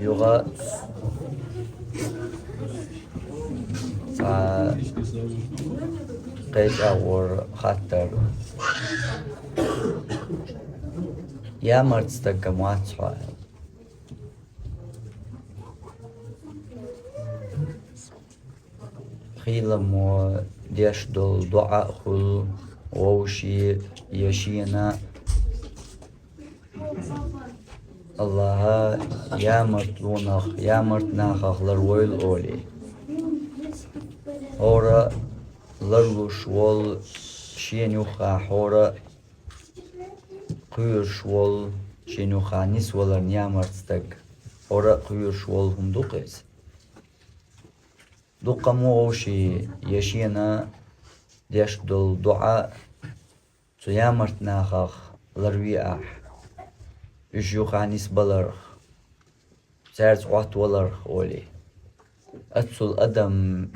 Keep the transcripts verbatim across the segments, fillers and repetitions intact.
Юха цхьа кхечӀагӀвар хаттар. Ямарт стаггам вац хьо. Хийла мо деш долу доӀа а хуьлу вовшийн я шена а. Аллахьа ямартлонах, ямарт нахах ларвойла олий. ХӀора ларлуш волу шена юххехь хӀора кхоьруш волу шена юххехь нисваларна ямарт стаг, хӀора а кхоьруш волу хӀума ду-кх иза. Дуккха мо вовшийн я шена деш долу доӀа цу ямарт нахах ларве ахь, уьш юха нисбаларх, цаьрца Ӏоттаваларх олий. Аццул адам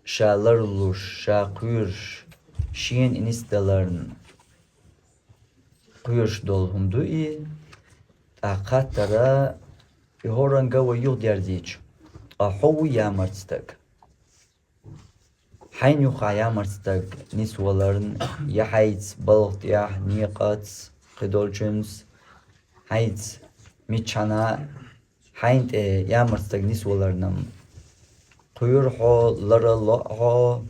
ша ларлуш, ша кхоьруш, шена и нисдаларна кхоьруш долу хӀума ду и, тӀаккха хаттара и хӀоранга вай юхадерзийча, ткъа хьо вуй ямарт стаг. Хьайна юххехь ямарт стаг нисваларна, я хьайца балха тӀехь, некъаца, кхидолчуьнца, хьайца мичхьана а, хьайна тӀе ямарт стаг нисваларна-м кхоьру хьо, лара лоӀу хьо,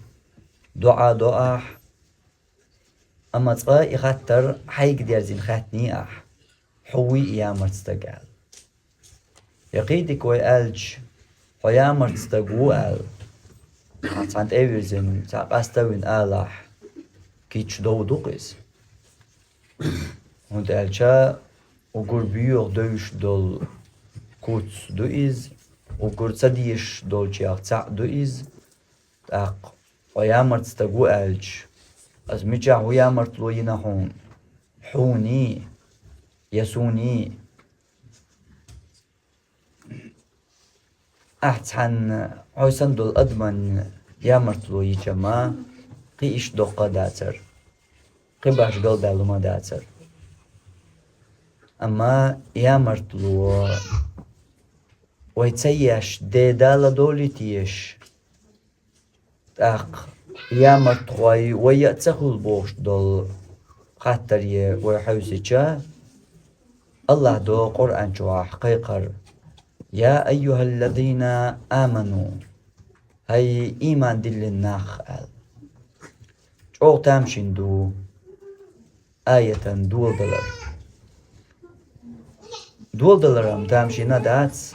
доӀа до ахь, амма цкъа и хаттар хьайга дерзийна хаьттиний ахь, хьо вуй и ямарт стаг аьлла. Я кхин дика вай аьлча, хьо ямарт стаг ву аьлла, цхьана тӀе а вирзина, цхьа къаста а вина алахь, кийча дов ду-кх иза. ХӀунда аьлча уггар боьха девзаш долу куц ду иза, уггар ца дезаш долчех цхьаъ ду иза. ТӀаккха хьо ямарт стаг ву аьлча, аса мичахь ву ямартло йина хьуна? Хьуний, я суний? Ахь цхьанна хьо санна долу адаман ямартло йича-м, кхин иштта доккха а дацара, кхин башха галдаьлла хӀума а дацара. Амма ямартло вай ца еш, Дела ладолийта езаш, тӀаккха ямартхой вай а ца хуьлу бохуш долу хаттаре вай хьаьвсича, Аллахь до Къуръан чохь кхайкхар: «Я айюхаллазина аману», хӀай ийман диллина нах аьлла. ЧӀогӀа тамашийна ду аятан доладалар. Доладалар-м тамашийна дац,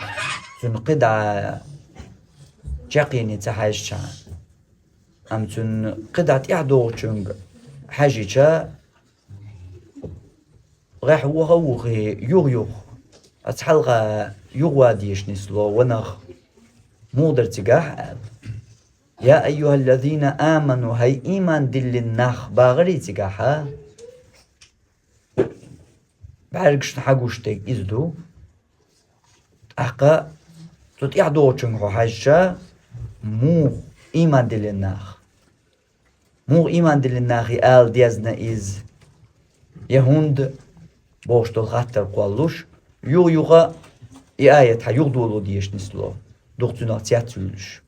цуьнан кхидӀа чекхйене ца хьаьжча. Амма цуьнан кхидӀа тӀаьхьадогӀучуьнга хьаьжча, гӀехь ваха а вухий, юха-юха, аса хьалха юха ван дезаш нисло ванах, муха дара цигахь аьлла. Я айюхаллазина аману, хӀай ийман диллина нах бахарий цигахь, бӀаьргашна хьагуш дерг иза ду. ТӀаккха цу тӀаьхьадогӀучуьнга хьо хьаьжча, муха ийман диллина нах? Муха ийман диллина нахе ала дезна иза? Я хӀунда бохуш долу хаттар кхоллуш, юха-юха и аят хьан юхадоло дезаш нисло, дукха цуьнах цец вуьйлуш.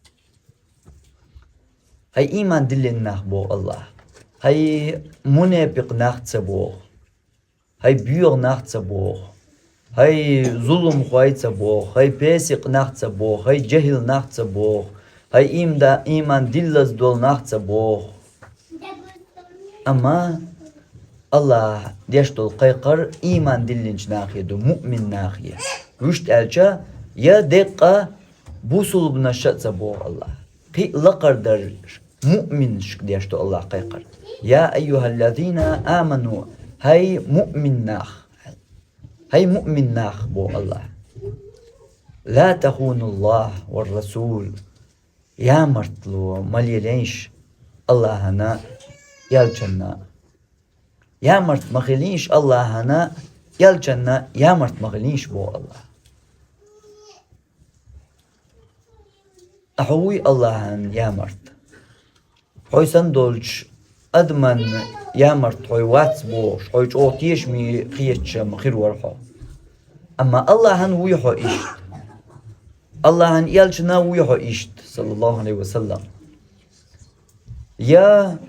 ХӀай ийман диллина нах, боху Аллахь, хӀай мунепикъ нах ца боху, хӀай боьха нах ца боху, хӀай зуламхой ца боху, хӀай песикъ нах ца боху, хӀай жехӀил нах ца боху, хӀай иймда-, ийман диллаза долу нах ца боху. Амма Аллахь деш долу кхайкхар ийман диллинчу нахе ду, муъмин нахе. Вуьшта аьлча, я деккъа бусулбанаш а ца боху Аллахь. Кхин а лакхара даржаш муъминашка деш ду Аллахь кхайкхар. Я айюхаллазина аману, хӀай муъмин нах, хӀай муъмин нах, боху Аллахь. Ла тахунуллахь ва расул. Ямартло ма лелайша Аллахьана, элчанна. Ямарт ма хилийша Аллахьана, элчанна ямарт ма хилийша, боху Аллахь. Ахьа вуй Аллахьан ямарт? Хьой санна долчу адаман ямарт хьой вац бохуш, хьой чӀогӀа тешаме хеташ-м хир вара хьо. Амма Аллахьан вуй хьо иштта? Аллахьан элчана вуй хьо иштта, саллаллаху Ӏалайхи ва саллам. Я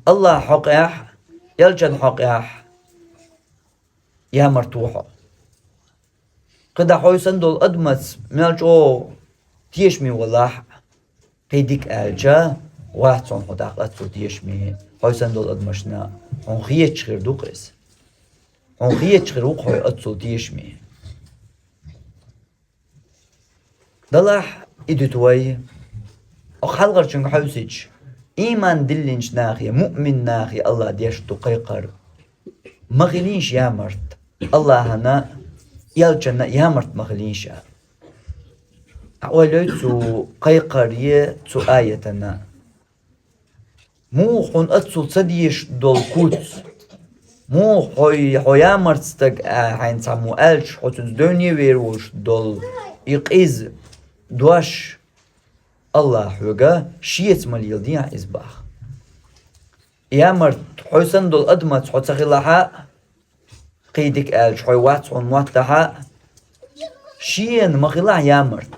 Аллахь хьокъехь, элчан хьокъехь ямарт ву хьо. КхидӀа хьо санна долу адамаца мел чӀогӀа тешаме валахь, кхин дика аьлча, вац хьуна хьо тӀаккха аццул тешаме, хьо санна долу адамашна хьуна хеташ хир ду-кх иза. Хьуна хеташ хир ву-кх хьо аццул тешаме. Далахь и дуьту вай, оха хьалхарчуьнга хьовсича, ийман диллинчу нахе, муъмин нахе Аллахь деш ду кхайкхар. Ма хилийша ямарт, Аллахьана, элчанна ямарт ма хилийша. Хьан ойла йой цу кхайкхаре, цу аятана? Муха хьуна аццул ца дезаш долу куц? Муха хьо, хьо ямарт стаг а хьайна цхьаммо аьлча, хьо цуьнца девне вер волуш долу и къиза дош Аллахь хьоьга шеца ма леладехьа иза баха. Ямарт хьо санна долу адамаца хьо ца хилахь а, кхин дика аьлча, хьо вац хьуна моттахь а, шена ма хилахь ямарт,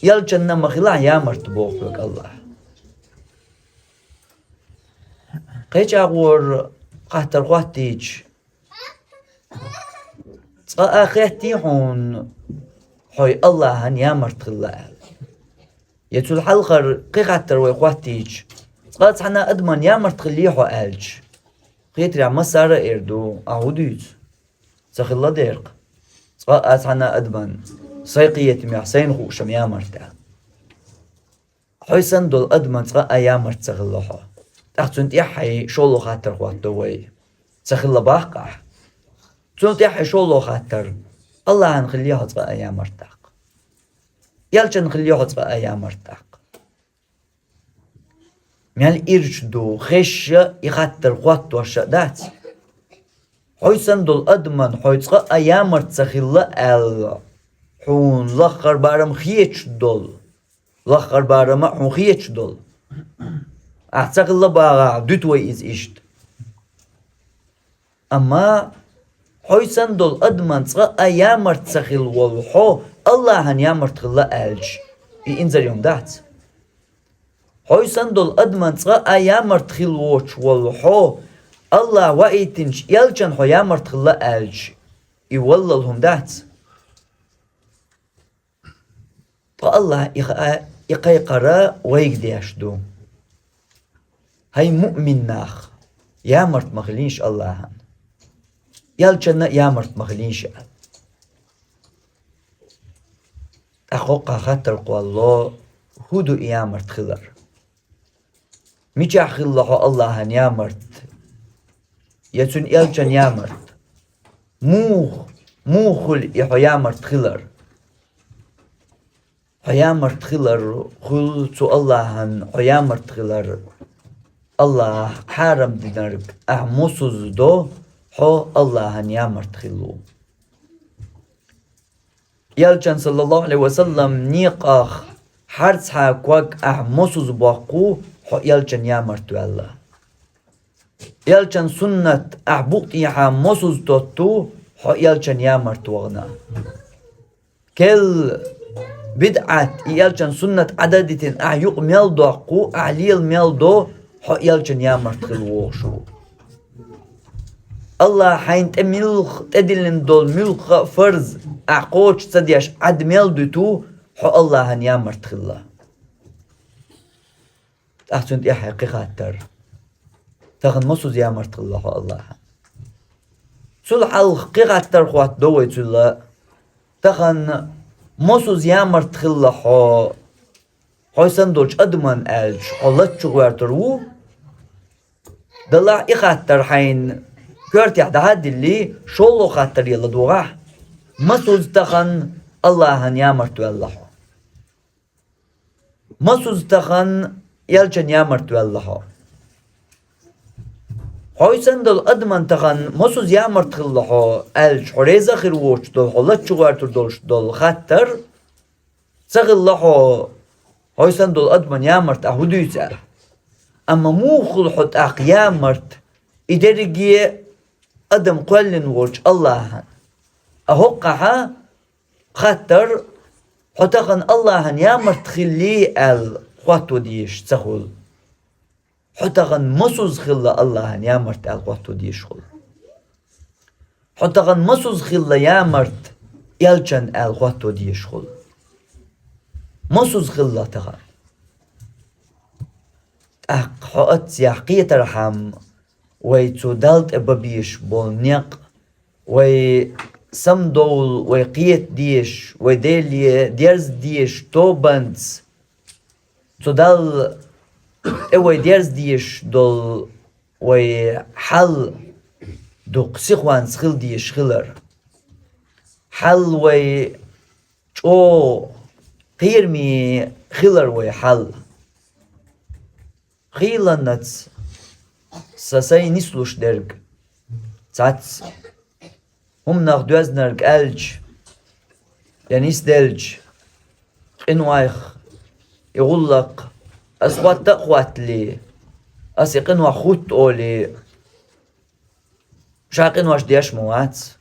элчанна ма хилахь ямарт боху хьоьга Аллахь. Кхеча агӀор хаттар хӀоттийча, цкъа а хеттий хьуна, хьо Аллахьан ямарт хилла аьлла? Я цул хьалхара кхин хаттар вай хӀоттийча, цкъа а цхьана адаман ямарт хиллий хьо аьлча, кхетарехь массара а эр ду, ахьа хӀун дуьйцу? Ца хилла дера-кх цкъа а цхьана адаман, сайн кхетамехь, сайна хууш-м ямарт аьлла. Хьо санна долу адаман цкъа а ямарт ца хилла хьо. ТӀаккха цунна тӀаьххье шолгӀа хаттар хӀотто вай: ца хилла баккха ахь? Цунна тӀаьххье шолгӀа хаттар: Аллахьан хиллий хьо цкъа а ямарт тӀаккха? Элчанна хиллий хьо цкъа а ямарт тӀаккха? Мел ирча ду, хезаш а, и хаттар хӀоттош а дац. Хьо санна долу адаман хьо цкъа а ямарт ца хилла аьлла, хьуна лаххара барам хеташ долу, лаххара барам а хьуна хеташ долу, ахь ца хилла бахахь, дуьту вай иза иштта. Амма хьо санна долу адаман цкъа а ямарт ца хилла волу хьо Аллахьан ямарт хилла аьлча, и инзаре хӀума дац. Хьо санна долу адаман цкъа а ямарт хилла воцуш волу хьо Аллахь ваийтинчу элчанна хьо ямарт хилла аьлча, и валлал хӀума дац. Ткъа Аллахь и ха-, и кхайкхар вайга деш ду: хӀай муъмин нах, ямарт ма хилийша Аллахьан, элчанна а ямарт ма хилийша. ТӀаккха хӀокхахь хаттар кхоллало: хӀун ду и ямарт хилар? Мичахь хилла хьо Аллахьан ямарт, я цуьнан элчан ямарт? Муха, муха хуьлу и хьо ямарт хилар? Хьо ямарт хилар хуьлу цу Аллахьан хьо ямарт хилар. Аллахь хьарам динарг ахь мосазза до, хьо Аллахьан ямарт хилла ву. Элчан, саллаллаху Ӏалайхи ва саллам, некъах хьарцхьа ког ахь мосазза боккху, хьо элчан ямарт ваьлла. Элчан суннат ахь букъ тӀехьа мосазза тотту, хьо элчан ямарт вахана. Керла, бидӀат, и элчан суннат Ӏадда а дитина ахь юкъа мел доккху, ахь лела мел до, хьо элчан ямарт хилла вогӀуш ву. Аллахь хьайна тӀе муьлхха тӀедиллина долу муьлхха а фарз ахь кхочуш ца деш Ӏад мел дуьту, хьо Аллахьан ямарт хилла. ТӀаккха цунна тӀаьххье кхин хаттар: тахана мосазза ямарт хилла хьо Аллахьан? Цул хьалха кхин хаттар хӀоттадо вай цуьнан: тахана мосазза ямарт хилла хьо, хьо санна долчу адаман аьлча, хьо латта чу гӀоьртур ву? Далахь и хаттар хьайна коьртехь дӀа а диллий, шолгӀа хаттар елла догӀахь: масазза тахана Аллахьан ямарт ваьлла хьо? Масазза тахана элчан ямарт ваьлла хьо? Хьо санна долу адаман тахана мосазза ямарт хилла хьо аьлча, хьо реза а хир воцуш долу, хьо латта чу гӀоьртур долуш долу хаттар: ца хилла хьо, хьо санна долу адаман ямарт ахь хӀун дуьйцу аьлла. Амма муха хуьлу хьо тӀаккха ямарт и дерриге адам кхоьллина волчу Аллахьан? А хӀокхахь хаттар: Хьо тахан Аллахьан ямарт хиллий аьлла хӀотто дезаш ца хуьлу. Хьо тахан масуза хилла Аллахьан ямарт аьлла хӀотто дезаш хуьлу. Хьо тахан масуза хилла ямарт элчан аьлла хӀотто дезаш хуьлу. Масуза хилла тахан. ТӀаккха хьо аццехь кхетархьама, вай цу Далла тӀе бан безаш болу некъ, вай самадовла, вай кхета дезаш, вай Деле дерза дезаш тобанца, цу Далла тӀе вай дерза дезаш долу вай хьал дукха сихонца хила дезаш хилар. Хьал вай чӀогӀа кхераме хилар вай хьал. Хийланнаца сан сайн нислуш дерг цхьацца хӀуманах доьзнарг аьлча, я нисделча, къинойх и гӀуллакх ас хӀотта а хӀоттале, ас и къинойх хӀутту олий, ша къинош деш ма вац.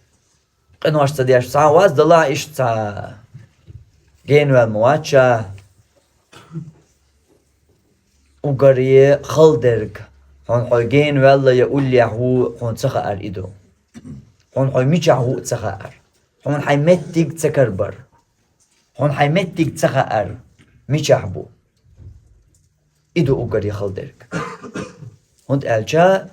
Къинош ца деш, цхьа а вац, далахь иштта цхьа генаваьлла ма вац ша. Уггаре хала дерг, хьуна хьо генаваьлла я уллехь ву, хьуна ца хаар и ду. Хьуна хьо мичахь ву а ца хаар. Хьуна хьайн меттиг ца карабар. Хьуна хьайн меттиг ца хаар, мичахь бу. И ду уггаре хала дерг. ХӀунда аьлча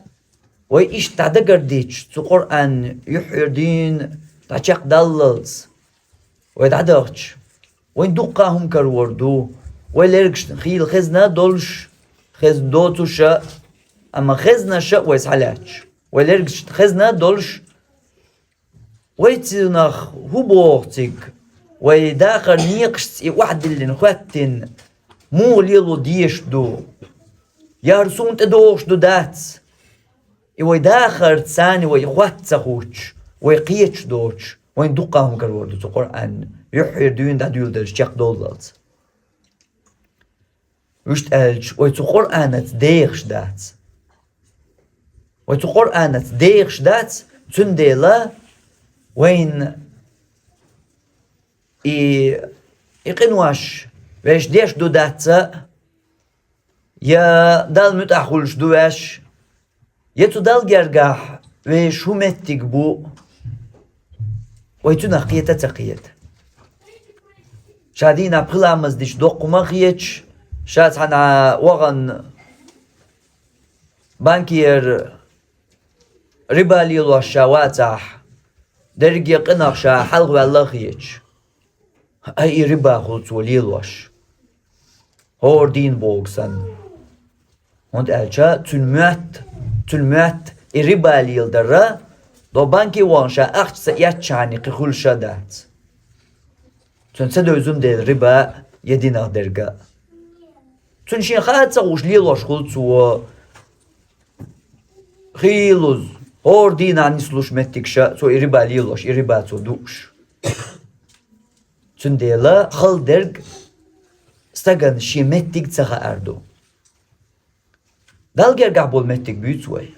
вай иштта дӀадагардича, цу Къуръан юьхьӀера дуьйна дӀачекхдаллалц вай дӀадахча, вайн дуккха а хӀума карор ду. Вай лергашна хийла хезна а долуш, хезна доцуш а, амма хезнаш а вай схьалаьцча, вай лергашна хезна а долуш, вай цунах хӀун боху цига? Вай дахар некъашца и охьадиллина, хӀоьттина, муха лело дезаш ду? Я хӀара суна тӀедогӀуш ду, дац? И вай дахарца царна вай хӀотта ца хӀуттуш, вай кхеташ доцуш, вайн дуккха а хӀума карор ду цу Къуръан юьхьӀера дуьйна дӀадуьйладелча чекхдоллалц. Вуьшта аьлча, вай цу Къуръанаца дехаш дац. Вай цу Къуръанаца дехаш дац, цундела вайна и, и къинош вешан деш ду, дац а, я Далла муьтӀахь хуьлуш ду ваьш, я цу Далла гергахь вешан хӀун меттиг бу, вай цунах кхета а ца кхета. Ша дийнахь пхи ламаз дича доккха хӀума а хеташ, ша цхьана вахана банкера риба лелош ша вацахь, дерриге къинах ша хьалхаваьлла а хеташ. Ай, и риба хуьлу цо лелош, хӀора дийна бохург санна. ХӀунда аьлча цуьнан моьтту, цуьнан моьтту и риба леладар а, до банке вахана ша ахча ца эцчахьана кхин хуьлуш а дац. Цуьнан ца девзина дела риба я динах дерг а. Цуьнан шен хаа ца хууш лелош хуьлу цо, хийлаза, хӀора дийнахь нислуш меттигаш а цо и риба лелош, и риба цо дууш. Цундела хала дерг стагана шен меттиг ца хаар ду. Далла гергахь болу меттиг буьйцу вай.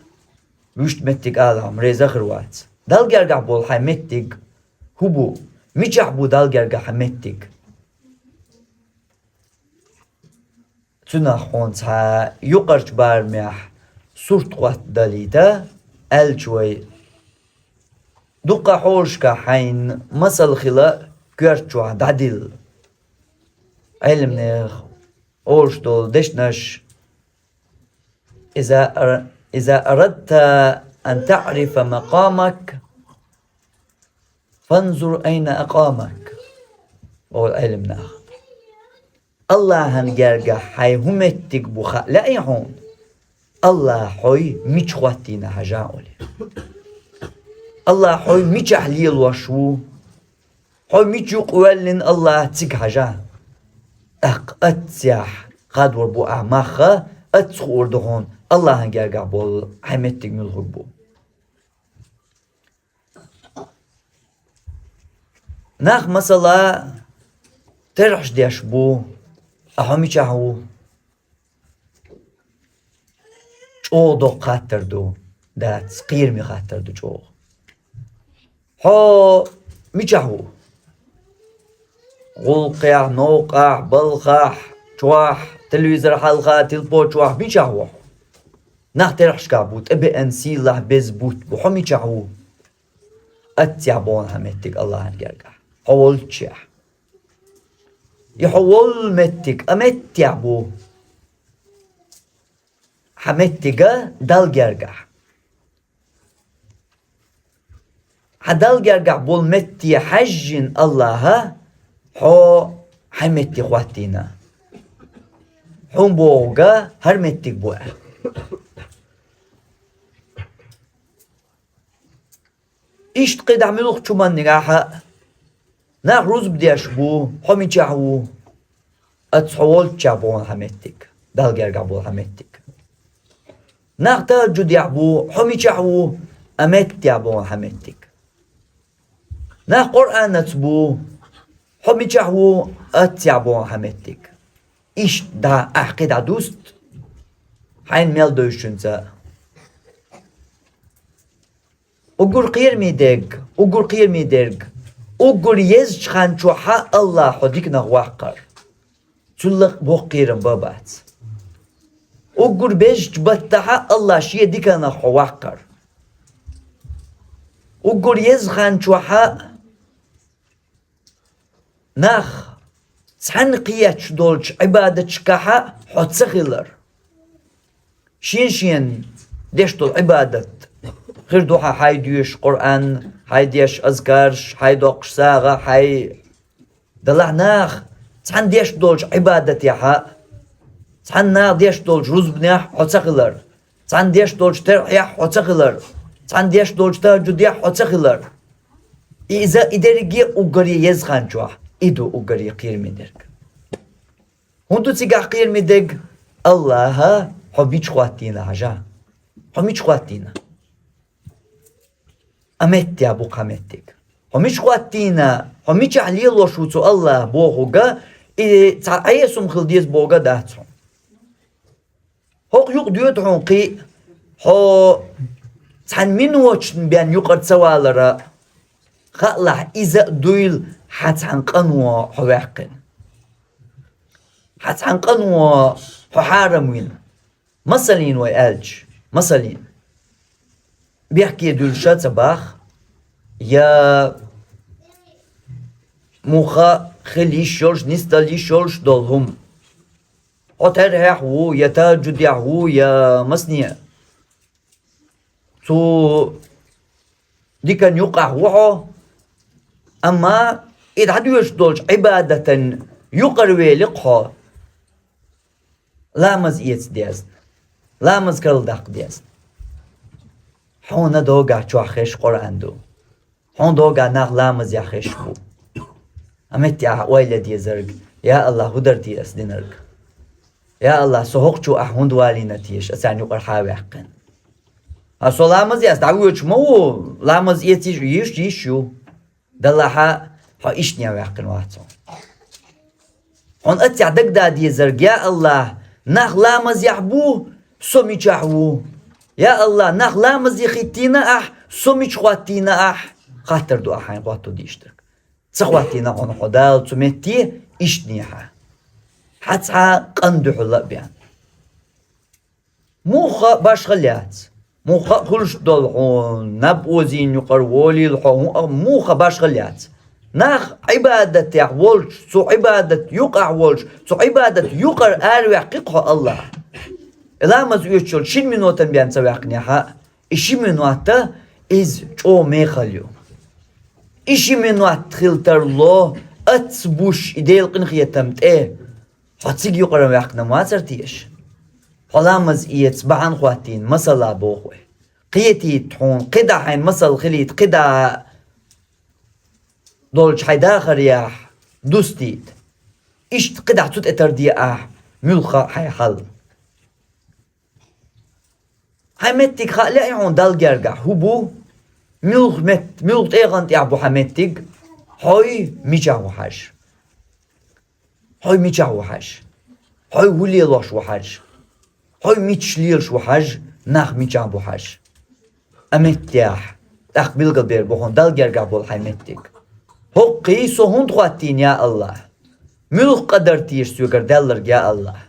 Вуьшта меттиг алахь, хьуна реза а хир вац. Далла гергахь болу хьайн меттиг хӀун бу? Мичахь бу Далла гергахь хьан меттиг? Цунах хьуна цхьа юкъарчу барамехь сурт хӀоттадалийта аьлча вай, дуккха хьошкахь хьайна масал хила коьрта чохь дӀадилла. Ӏеламнех олуш долу дешнаш: «إذا أر-، إذا أردت أن تعرف مقامك، فانظر أين أقامك», олу Ӏеламнаха. Аллахьан гергахь хьайн хӀун меттиг бу хаа лаьий хьуна, Аллахь хьой мича хӀоттийна хьажа олий. Аллахь хьой мичахь лелош ву? Хьо мича юкъа воьллина Аллахь, цига хьажа. ТӀаккха аццехь хадор бу ахь мах а, аццахь хуур ду хьуна Аллахьан гергахь болу хьайн меттиг муьлхарг бу. Нах, масала, терахьаш деш бу, а хьо мичахь ву? ЧӀогӀа доккха хаттар ду, дац, кхераме хаттар ду чӀогӀа. Хьо мичахь ву? гӀулакхехь, новкъахь, балхахь, чохь, телевизор хьалха, телефон чохь, мичахь ву хьо? Нах терахьашкахь бу, тӀебеана, сийлахь, беза бутт бу, хьо мичахь ву? Аттехь бу хьан меттиг Аллахьан гергахь, хьо волччехь. И хьо волу меттиг а меттехь бу. Хьан меттиг а Далла гергахь. Хьан Далла гергахь болу метте хьаьжжина Аллахьа, хьо хьайн метте хӀоттийна. Хьуна бохург а хӀара меттиг бу аьлла. Иштта кхидӀа муьлххачу хӀуманнехь а, нах рузба деш бу, хьо мичахь ву? Аттехь хьо волччехь бу хьан меттиг, Далла гергахь бу хьан меттиг. Нах тахӀажжудехь бу, хьо мичахь ву? А меттехь бу хьан меттиг. Нах Къуръанаца бу, хьо мичахь ву? Аттехь бу хьан меттиг. Иштта дӀа ахь кхидӀа дуста, хьайна мел девзачуьнца. Уггар кхераме дерг, уггар кхераме дерг, уггар езачу хан чохь а Аллахьа хьо диканах ваккхар. Цул а боккха кхерам бан бац. Уггар безачу баттахь а Аллахьа шен диканах хьо ваккхар. Уггар еза хан чохь а нах цхьаьна кхеташ долчу Ӏибадаташкахь а хьо ца хилар. Шен-шена деш долу Ӏибадат хир ду хьан, хьайн доьшуш Къуръан, хьайн деш азкарш, хьайн доккхуш сагӀа, хьайн, делахь нах цхьаьна деш долчу Ӏибадатехь а, цхьаьна нах деш долчу рузбанехь хьо ца хилар, цхьаьна деш долчу терахьехь хьо ца хилар, цхьаьна деш долчу тахӀажжудехь хьо ца хилар. И иза, и дерриге а уггаре еза хан чохь, и ду уггаре кхераме дерг. ХӀунда ду цигахь кхераме дерг? Аллахьа хьо мича хӀоттийна хьажа. Хьо мича хӀоттийна? А меттехь бу хьан меттиг. Хьо мича хӀоттийна, хьо мичахь лелош ву цу Аллахьа бохург а, и цхьа Ӏеса хӀума хила деза бохург а дац хьуна. ХӀокху юкъа доьду хьуна кхин а, хьо цхьана минотана бен юкъара ца валар а, хаалахь, иза а дуйла хьан цхьана къано хьо ваьккхина. Хьан цхьана къано хьо хьарам вина. Масаллина вай аьлча, масаллина. Бехке дуьллуш а ца боху, я муха хила йиш йолуш, нисдала йиш йолуш долу хӀума. Хьо терахьехь ву, я тахӀажжудехь ву, я масане. Цу дикан юкъахь ву хьо, амма и дӀадоьшуш долчу Ӏибадатан юкъара велира хьо. Ламаз эца дезна. Ламаз карладаккха дезна. Хьуна догахь чохь хезаш Къуръан ду. Хьуна догахь нах ламазехь хезаш бу. А метте ахь ойла дезарг: «Я Аллахь, хӀун дара те ас динарг? Я Аллахь, со хӀокху чу ахь хӀунда валийна теша, ас царна юкъара хьан ваьккхина? А со ламаз эца дӀавоьдуш ма ву, ламаз эца йиш, йиш, йиш ю». Делахь а хьо иштта ваьккхина вац хьо. Хьуна аццехь дагадаа дезарг: «Я Аллахь, нах ламазехь бу, со мичахь ву? Я Аллахь, нах ламазе хӀиттийна ахь, со мича хӀоттийна ахь?» Хаттар ду ахь хьайна хӀотто дийшнарг. Ца хӀоттийна хьуна хьо Дала цу метте иштта хьан. Хьан цхьа къан дуьхьал а бен. Муха башхалла яц. Муха а хуьлуш долу хьуна наб озийна юкъара волийла хьо, хӀун а муха башхалла яц. Нах Ӏибадатехь волчу, цу Ӏибадат юкъахь волчу, цу Ӏибадат юкъара араваьккхи хьо Аллахь. Ламаз оьцуш йолчу шина минотан бен ца ваьккхинехь а, и ши минот а иза чӀогӀа мехала ю. И ши минот хила тарло, аццабуш и Делан къинхетам тӀе. Хьо цига юкъара ваьккхина вацара теша? Хьо ламаз эца бахьана хӀоттийна, масала боху вай. Кхетийта хьуна, кхидӀа хьайн масал хилийта, кхидӀа долчу хьайн дахарехь дустийта. Иштта кхидӀа цу тӀе тарде ахь, муьлхха а хьайн хьал. Хьайн меттиг хаа лаьий хьуна Далла гергахь хӀун бу? Муьлха метта, муьлха тӀегӀан тӀехь бу хьан меттиг? Хьой мичахь ву хьажа? Хьой мичахь ву хьажа? Хьой хӀун лелош ву хьажа? Хьой мичаш лелаш ву хьажа? Нах мичахь бу хьажа? А меттехь, тӀаккха билгалбер бу хьуна Далла гергахь болу хьайн меттиг. ХӀоккхий со хӀунда хӀоттийна, я Аллахь? Муьлха къа дар теша соьгара даьлларг, я АллахӀ?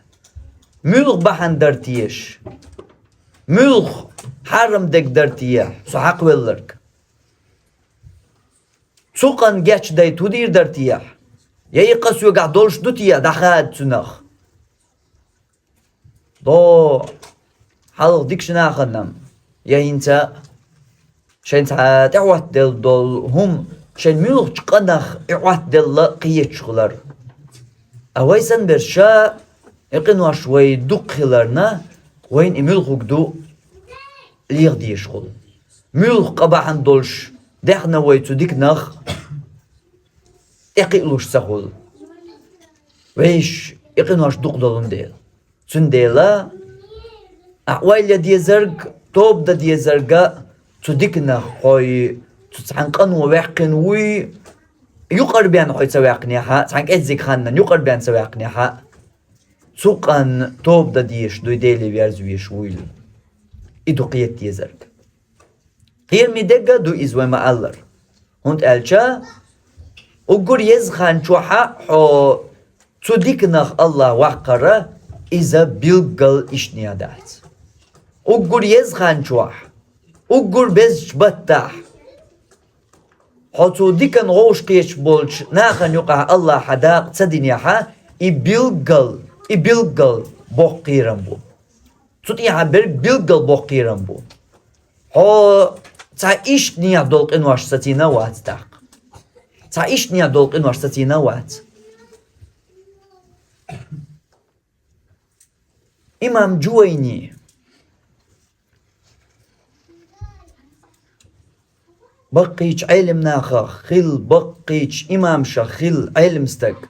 Муьлха бахьана дар теша? Муьлха хьарам дерг дар теша со хьакхавелларг? Цу къина гечдайта хӀун дийр дар теша? Я и къа соьгахь долуш ду теша дӀахада цунах? До, хьалха дикачу нахана-м, я хӀинца а шайна цхьа тӀехӀоттаделла долу хӀума, шайна муьлхачу къинах и хӀоттаделла кхеташ хилар. А вай санна берш ша, и къинош вай дукха хиларна, вайна и муьлхарг ду леха дезаш хуьлу. Муьлха къа бахьана долуш даьхна вай цу диканах тӀекхиалуш ца хуьлу, вайша и къинош дукха долун дела. Цундела ахь ойла дезарг, тоба дан дезарг а цу диканах, хьо цу цхьана къино ваьккхина вуй, юкъара бен хьо ца ваьккхинехь а, цхьана кӀеззиг ханна юкъара бен ца ваьккхинехь а, цу къина тоба дан дезаш дуй, Деле верза везаш вуйла. И ду кхета дезарг. Кхераме дерг а ду иза, вай ма-аллара. ХӀунда аьлча уггар еза хан чохь а хьо цу диканах АллахӀ ваккхар, иза билггал иштта дац. Уггар еза хан чохь, уггар безачу баттахь хьо цу дикан вовшахкхеташ болчу нахана юкъахь АллахӀа дакъа ца динехь а, и билггал, и билггал боккха кхерам бу. Цу тӀехьа берг билггал боккха кхерам бу. Хьо цхьа иштта нехь долу къинош сацийна а вац тӀаккха. Цхьа иштта нехь долу къинош сацийна а вац. Имам Джувайни, баккхийчу Ӏелам нахах хилла, баккхийчу имамашах хилла Ӏелам стаг,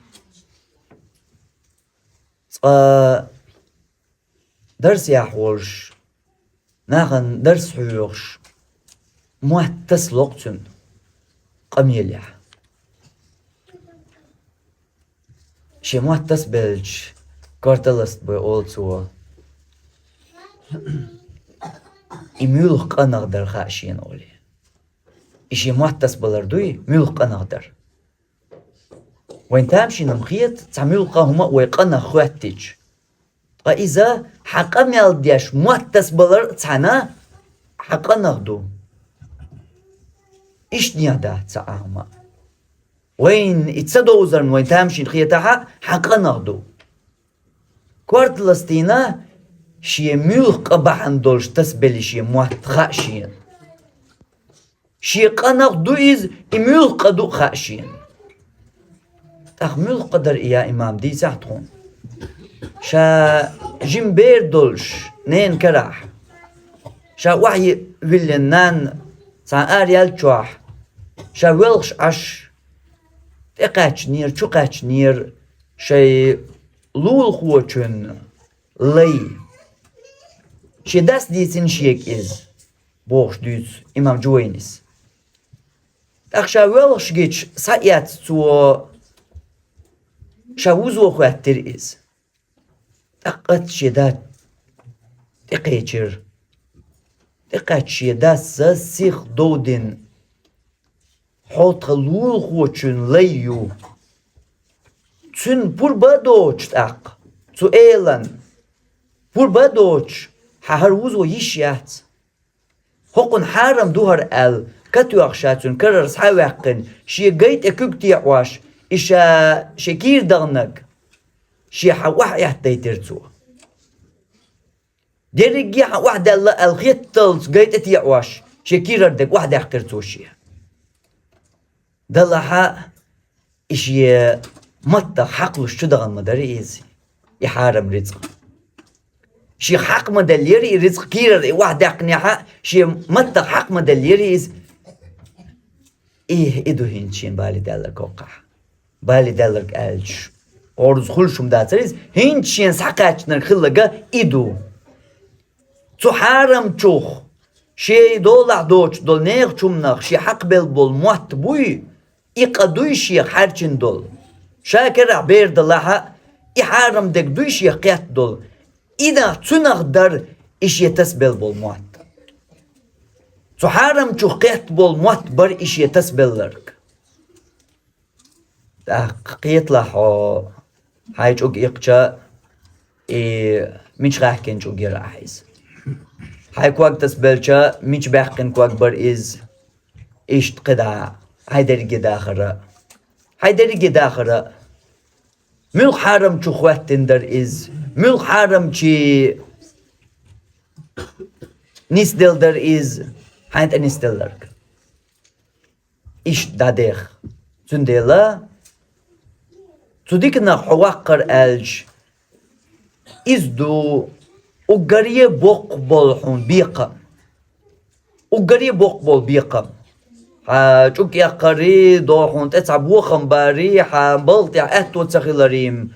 цкъа дарс яхь волуш, нахана дарс хьоьхуш, мотт тасало-кх цуьнан къамелехь. Шен мотт тасабелча, корталаст бой олу цо, и муьлха къинах дара хаьа шена олий. И шен мотт тасабалар дуй, муьлха къинах дара. Вайн тамашийна-м хета цхьа муьлха хӀума а вай къинах хоьттича. Ткъа иза хьан къамел деш мотт тасабалар а цхьаьна хьан къинах ду. Иштта нехь дац цхьа а хӀума. Вайна и ца довзарна вайн тамашийна хетахь а, хьан къинах ду. Корталастина шен муьлха къа бахьана долуш тасабелла шен мотт хаьа шена. Шен къинах ду иза, и муьлха къа ду а хаьа шена. ТӀаккха муьлха къа дара и, я имам, дийцахьа тхуна. Ша жима бер долуш, ненан карахь, ша охьавиллина нанна цхьана араяьллачохь, ша воьлхуш Ӏаш, тӀекхаьчнера, чукхаьчнера шайн лулахочун лай. Шен дас дийцина шега иза, бохуш дуьйцу имам Джувайнис. ТӀаккха ша воьлхуш гича, схьаэцна цо, ша вузо хӀоьттира иза. ТӀаккха оццу шен да тӀекхечира. ТӀекхаьчча шен дас сиха дов дина: «Хьо тхан лулахочун лай ю. Цуьнан пурба а доцуш тӀаккха, цу элан пурба а доцуш, хьан хӀара вузо йиш яц. ХӀокхунна хьарам ду хӀара», — аьлла, катоьхна ша цуьнан карара схьа а ваьккхина, шен гай тӀе куьг теӀош, и ша шен кийра даханарг шен хьан охьаэттайтира цо. Дерриге хьан охьадаьлла аьлла хетталц гай тӀе теӀош, шен кийрара дерг охьадаьккхира цо шен. Делахь а, и шен маттах хьакхалуш чу дахана ма дара иза, и хьарам рицкъ. Шен хьакха ма деллера и рицкъ, кийрара и охьадаьккхинехь а, шен маттах хьакха ма деллера иза. И, и ду хӀинца шена бале даьлларг хӀокхахь. Бале даьлларг аьлча, гӀорза хуьлуш хӀума дацара иза, хӀинца шена схьакхаьчнарг хилларг и ду. Цу хьарамчух, шен долахь доцуш долу нехан хӀуманах шен хьакхабелла болу мотт буй, и къа дуй шех хьаьрчина долу. Ша карахь бер далахь а, и хьарам дерг дуй шех кхетта долу. И нах, цуьнах дара и шен тасабелла болу мотт. Цу хьарамчух кхетта болу мотт бара и шен тасабелларг. ТӀаккха кхеталахь хьо, Хьай чӀуг иккхача, и мича хаьхкина чӀуг яр ахь иза? Хьай ког тасабелча, мича баьккхина ког бар иза? Иштта кхидӀа хьай дерриге дахар а. Хьай дерриге дахар а. Муьлха хьарам чу хӀоттина дар иза? Муьлха хьарам чу нисделла дар иза, хьайна тӀе нисделларг? Иштта дӀадеха. Цундела цу диканах хьо ваккхар аьлча, иза ду уггаре боккха бола хьуна бекхам. Уггаре боккха бола бекхам. Хьа чӀуг эккхари, догӀу хьуна тӀе цхьа бохам бари, хьа балха тӀехь аьтто ца хилари,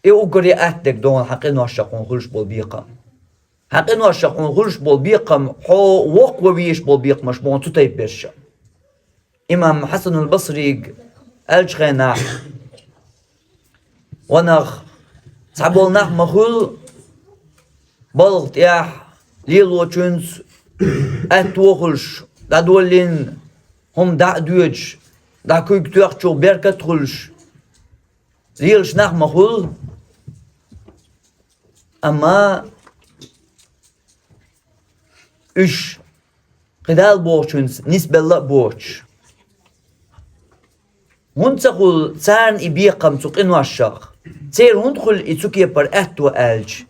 и уггаре атта дерг ду хьуна хьан къиношах хьуна хуьлуш бола бекхам. Хьан къиношах хьуна хуьлуш бола бекхам, хьо воккха ван везаш бола бекхамаш бу хьуна цу тайпа берш. Имам Хьасанул Басрига аьллачу хенахь: «Ва нах, цхьаболу нах ма хуьлу балха тӀехь лелочуьнца аьтто хуьлуш, дӀадоллина хӀума дӀа а доьдуш, дӀа куьг тоьхначух беркат а хуьлуш, лелаш нах ма хуьлу». Амма уьш кхидӀа а бохучуьнца нисбелла а боцуш, хӀунда ца хуьлу царна и бекхам цу къиношах? Церан хӀунда хуьлу и цу кепара аьтто аьлча,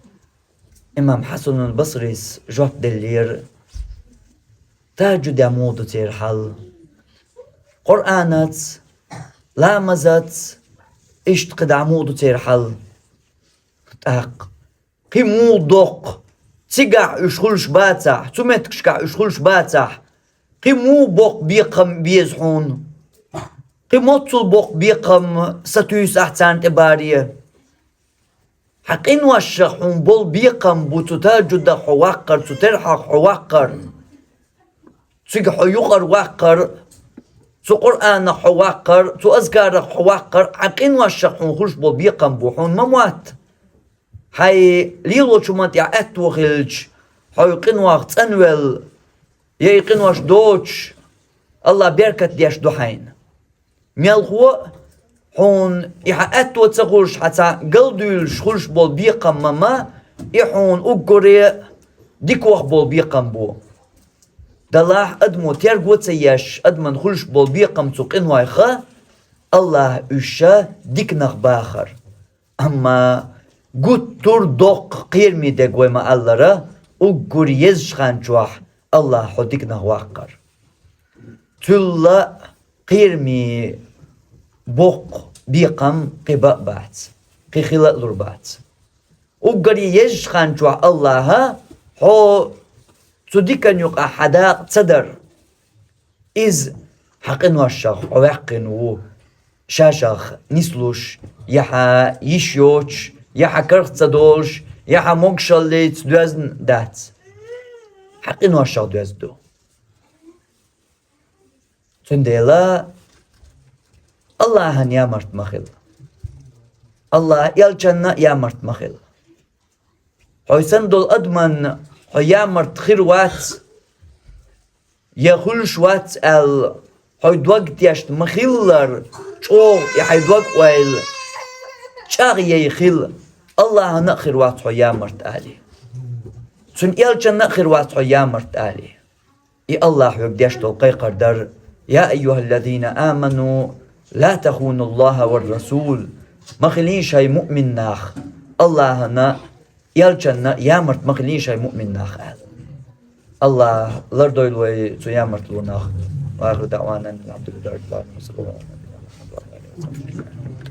имам Хьасанул Басрис жоп деллера: тахӀажжудехь муха ду церан хьал? Къуръанаца, ламазаца, иштта кхидӀа муха ду церан хьал? ТӀаккха кхин муха доккху, цигахь уьш хуьлуш бацахь, цу меттигашкахь уьш хуьлуш бацахь, кхин муха боккха бекхам беза хьуна? Кхин моццул боккха бекхам сатуьйсу ахь царна тӀе баре? Хьан къиношах хьуна болу бекхам бу цу тахӀажжудах хьо ваккхар, цу терхьах хьо ваккхар, цига хьо юкъара ваккхар, цу Къуръанах хьо ваккхар, цу азкарах хьо ваккхар, хьан къиношах хьуна хуьлуш болу бекхам бу хьуна, ма мотта. Хьайн лелочу хӀуман тӀехь аьтто хилча, хьо и къинойх цӀанвелла, я и къинош доцуш, АллахӀа беркат деш ду хьайна. Мелхо а хьуна и хьан аьтто ца хуьлуш, хьан цхьа галдуьйлуш хуьлуш болу бекхам ма, и хьуна уггаре а дикох болу бекхам бу. Делахь а адамо терго а ца еш, адаман хуьлуш болу бекхам цу къинойх а, АллахӀа уьш а диканах бахар. Амма гуттар а доккха кхераме дерг, вай ма-аллара, уггар езачу хан чохь АллахӀа хьо диканах ваккхар. Цул а кхераме, боккха бекхам кхин бан а бац, кхин хила а лур бац. Уггаре езачу хан чохь АллахӀа хьо цу дикан юкъахь хьан дакъа ца дар. Иза хьан къиношах хьо ваьккхина ву, шашах нислуш, я хьан йиш йоцуш, я хьан карах ца долуш, я хьан могушаллица доьзна дац. Хьан къиношах доьзна ду. Цундела АллахӀан ямарт ма хила. АллахӀан элчанна а ямарт ма хила. Хьой санна долу адаман хьо ямарт хир вац, я хуьлуш вац аьлла, хьой дог тешна ма-хиллара, чӀогӀа и хьайн дог-ойла чӀагӀъяй хила, АллахӀана а хир вац хьо ямарт алий. Цуьнан элчанна а хир вац хьо ямарт алий. И АллахӀа хьоьга деш долу кхайкхар дара: «Я айюхаллазина аману, ла тахунуллаха вар расул». Ма хилийша хьайн муъмин нах, АллахӀана, элчанна ямарт ма хилийша хьайн муъмин нах аьлла. АллахӀа лардойла вай цу ямартлонах. Ва ахиру даъвана анил хьамдулиллахи раббил аламин.